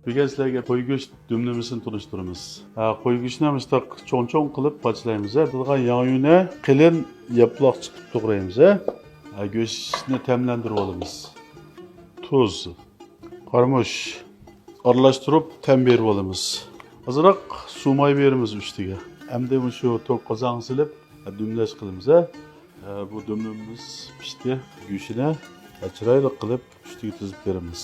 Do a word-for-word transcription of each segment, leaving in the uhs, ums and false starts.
بۈگۈن سىلەرگە قوي گۆش دۈملىمىسىنى تونۇشتۇرىمىز. ھە، قوي گۆشنى مۇشتاق چوڭ-چوڭ قىلىپ پارچىلايمىز. ھە، بىلغان ياڭيۇنى قېلىن ياپلاقچە قىلىپ توغرايمىز. ھە، ھە، گۆشنى تەملەندۈرۈپ ئالىمىز. تۇز، قارىمۇچ ئارىلاشتۇرۇپ تەم بېرىپ ئالىمىز. ئازراق سۇ ماي بېرىمىز ئۈستىگە. ئەمدى مۇشۇ توك قازانغا سېلىپ، ھە، دۈملەش قىلىمىز. ھە. ھە، بۇ دۈملىمىمىز پىشتى. گۆشىنى، ھە، چىرايلىق قىلىپ ئۈستىگە تىزىپ بېرىمىز.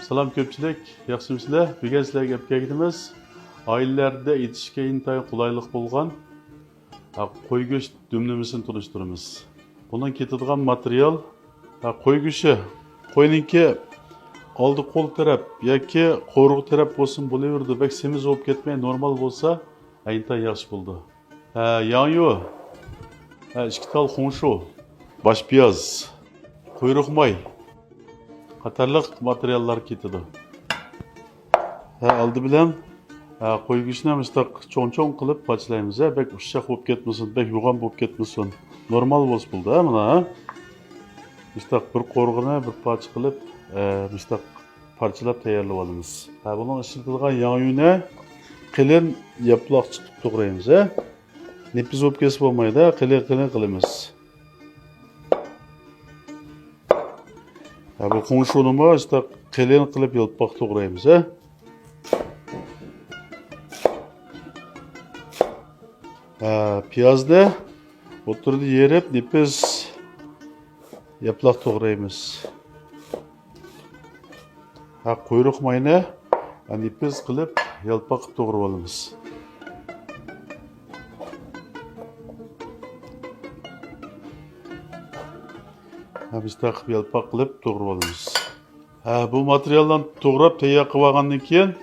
سالام كۆپچىلىك، ياخشىمۇسىلەر؟ بۈگۈن سىلەرگە ئەپ كەلگىنىمىز ئائىلىلەردە ئېتىشكە ئىنتايىن قولايلىق بولغان، ھە، قوي گۆش دۈملىمىسىنى تونۇشتۇرىمىز. بۇنىڭ كېتىدىغان ماتېرىيال، ھە، قوي گۆشى. قوينىڭكى ئالدى قول تەرەپ ياكى قورۇق تەرەپ بولسىمۇ بولۇۋېرىدۇ. بەك سېمىز بولۇپ كەتمەي، نورمال بولسا، ھە، ئىنتايىن ياخشى بولىدۇ. ھە، ياڭيۇ. ھە، ئىككى تال خۇڭشۇ. باش پىياز. قۇيرۇق ماي. قاتارلىق ماتېرىياللار كېتىدۇ. ھە، ئالدى بىلەن، ھە، قوي گۆشىنى مۇشتاق چوڭ-چوڭ قىلىپ پارچىلايمىز. ھە، بەك ئۇششاق بولۇپ كەتمىسۇن، بەك يوغان بولۇپ كەتمىسۇن. نورمال بولسا بولىدۇ، ھە، مانا، ھە. مۇشتاق بىر قورۇغىنى بىر پارچە قىلىپ، ھە، مۇشتاق پارچىلاپ تەييارلىۋالىمىز. ھە، بۇنىڭ ئىشلىتىدىغان ياڭيۇنى قېلىن ياپلاقچە قىلىپ توغرايمىز، ھە. نېپىز بولۇپ كەتسە بولمايدۇ، ھە، قېلىن-قېلىن قىلىمىز. ھە، بۇ خۇڭشۇنىمۇ شۇنداق قېلىن قىلىپ يالپاق توغرايمىز، ھە. ھە، پىيازنى ئوتتۇرىدا يېرىپ، نېپىز ياپلاق توغرايمىز. ھە، قۇيرۇق ماينى، ھە، نېپىز قىلىپ يالپاق قىلىپ توغرىۋالىمىز. ھە، مۇشۇنداق قىلىپ يالپاق قىلىپ توغرىۋالىمىز. ھە، بۇ ماتېرىياللارنى توغراپ تەييار قىلىۋالغاندىن كېيىن،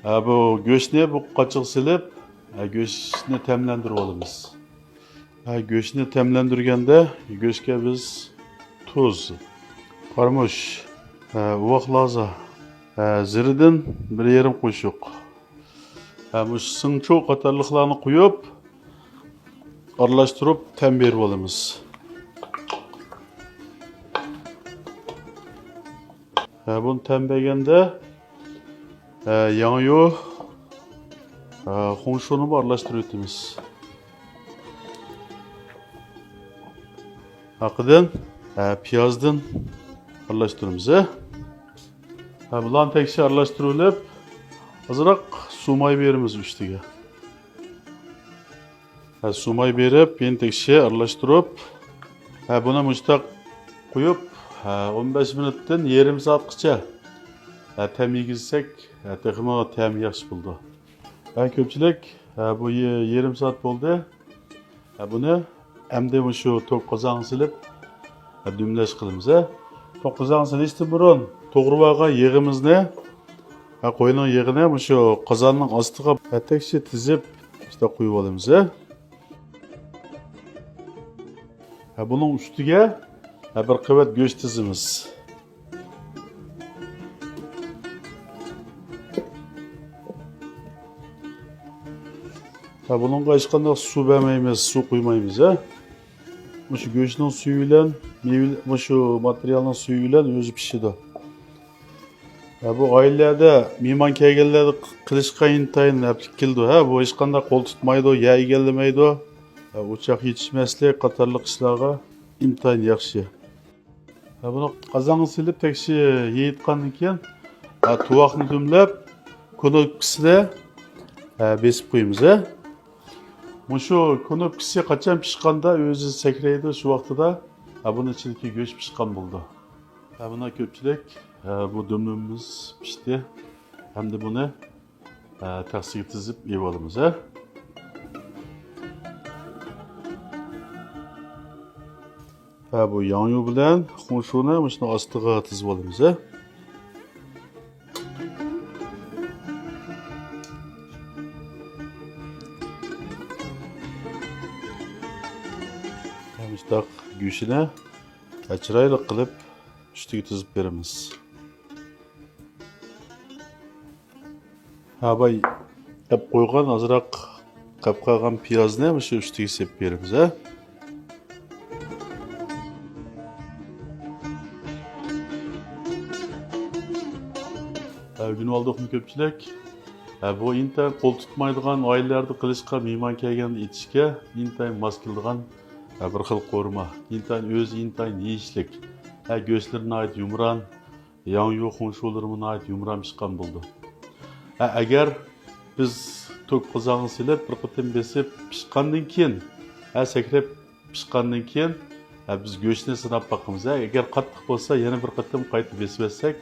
ھە، بۇ گۆشنى بۇ قاچىغا سېلىپ، ھە، گۆشنى تەملەندۈرۈۋالىمىز. ھە، گۆشنى تەملەندۈرگەندە گۆشكە بىز تۇز، قارىمۇچ، ھە، ئۇۋاق لازا، ھە، زىرىدىن بىر يېرىم قوشۇق، ھە، مۇشۇ سىڭچۇ قاتارلىقلارنى قۇيۇپ، ئارىلاشتۇرۇپ تەم بېرىۋالىمىز. ھە، بۇنى تەم بەرگەندە، ھە، ياڭيۇ، ھە، خۇڭشۇنىمۇ ئارىلاشتۇرۇۋېتىمىز. ھاقىدىن، ھە، پىيازدىن ئارىلاشتۇرىمىز، ھە. ھە، بۇلارنى تەكشى ئارىلاشتۇرۇۋېلىپ، ئازراق سۇ ماي بېرىمىز ئۈستىگە. ھە، سۇ ماي بېرىپ، يەنە تەكشى ئارىلاشتۇرۇپ، ھە، بۇنى مۇشتاق قويۇپ، ھە، ئون بەش مىنۇتتىن يېرىم سائەتقىچە، ھە، تەم يېگۈزسەك، ھە، تېخىمۇ تەمى ياخشى بولىدۇ. ھە، كۆپچىلىك، ھە، بۇ يېرىم سائەت بولدى. ھە، بۇنى ئەمدى مۇشۇ توك قازانغا سېلىپ، ھە، دۈملەش قىلىمىز، ھە. توك قازانغا سېلىشتىن بۇرۇن توغرىۋالغان يېغىمىزنى، ھە، قوينىڭ يېغىنى مۇشۇ قازاننىڭ ئاستىغا، ھە، تەكشى تىزىپ، شۇنداق قويۇۋالىمىز، ھە. ھە، بۇنىڭ ئۈستىگە، ھە، بىر قەۋەت گۆش تىزىمىز. ھە، بۇنىڭغا ھېچقانداق سۇ بەرمەيمىز، سۇ قۇيمايمىز، ھە. مۇشۇ گۆشنىڭ سۈيى بىلەن، مېۋە، مۇشۇ ماتېرىيالنىڭ سۈيى بىلەن ئۆزى پىشىدۇ. ھە، بۇ ئائىلىلەردە مېھمان كەلگەنلەردە قىلىشقا ئىنتايىن ئەپلىك كېلىدۇ، ھە. بۇ ھېچقانداق قول تۇتمايدۇ، يەر ئىگىلىمەيدۇ. ھە، ئوچاق يېتىشمەسلىك قاتارلىق ئىشلارغا ئىنتايىن ياخشى. ھە، بۇنى قازانغا سېلىپ، تەكشى يېيىتقاندىن كېيىن، ھە، تۇۋاقنى دۈملەپ، كۇنۇپكىسىنى، ھە، بېسىپ قويىمىز، ھە. مۇشۇ كۇنۇپكىسى قاچان پىشقاندا ئۆزى سەكرەيدۇ، شۇ ۋاقتىدا، ھە، بۇنىڭ ئىچىدىكى گۆش پىشقان بولىدۇ. ھە، مانا كۆپچىلىك، ھە، بۇ دۈملىمىمىز پىشتى. ئەمدى بۇنى، ھە، تەخسىگە تىزىپ ئېلىۋالىمىز، ھە. ھە، بۇ ياڭيۇ بىلەن خۇڭشۇنى مۇشۇنىڭ ئاستىغا تىزىۋالىمىز، ھە. ھە، مۇشۇنداق گۆشىنى، ھە، چىرايلىق قىلىپ ئۈستىگە تىزىپ بېرىمىز. ھە، باي، ئەپ قويغان ئازراق قاپ قالغان پىيازنى مۇشۇ ئۈستىگە سېپىپ بېرىمىز، ھە. ئۆگىنىۋالدۇقمۇ كۆپچىلىك؟ ھە، بۇ ئىنتايىن قول تۇتمايدىغان ئائىلىلەردە قىلىشقا، مېھمان كەلگەندە ئېتىشكە ئىنتايىن ماس كېلىدىغان، ھە، بىر خىل قورۇما. ئىنتايىن ئۆزى ئىنتايىن يېيىشلىك. ھە، گۆشلىرى ناھايىتى يۇمران، ياڭيۇ خۇڭشۇلىرىمۇ ناھايىتى يۇمران پىشقان بولىدۇ. ھە، ئەگەر بىز توك قازانغا سېلىپ، بىر قېتىم بېسىپ پىشقاندىن كېيىن، ھە، سەكرەپ پىشقاندىن كېيىن، ھە، بىز گۆشنى سىناپ باقىمىز. ھە، ئەگەر قاتتىق بولسا، يەنە بىر قېتىم قايتا بېسىۋەتسەك،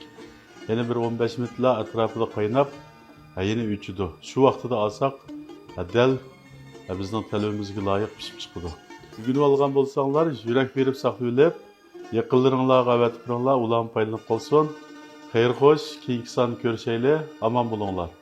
يەنە بىر ئون بەش مىنۇتلا ئەتراپىدا قايناپ، ھە، يەنە ئۆچىدۇ. شۇ ۋاقتىدا ئالساق، ھە، دەل، ھە، بىزنىڭ تەلىپىمىزگە لايىق پىشىپ چىقىدۇ. ئۆگىنىۋالغان بولساڭلار، يۈرەك بېرىپ ساقلىۋېلىپ، يېقىنلىرىڭلارغا ئەۋەتىپ بېرىڭلار، ئۇلارمۇ پايدىلىنىپ قالسۇن. خەير خوش، كېيىنكى ساندا كۆرۈشەيلى، ئامان بولۇڭلار.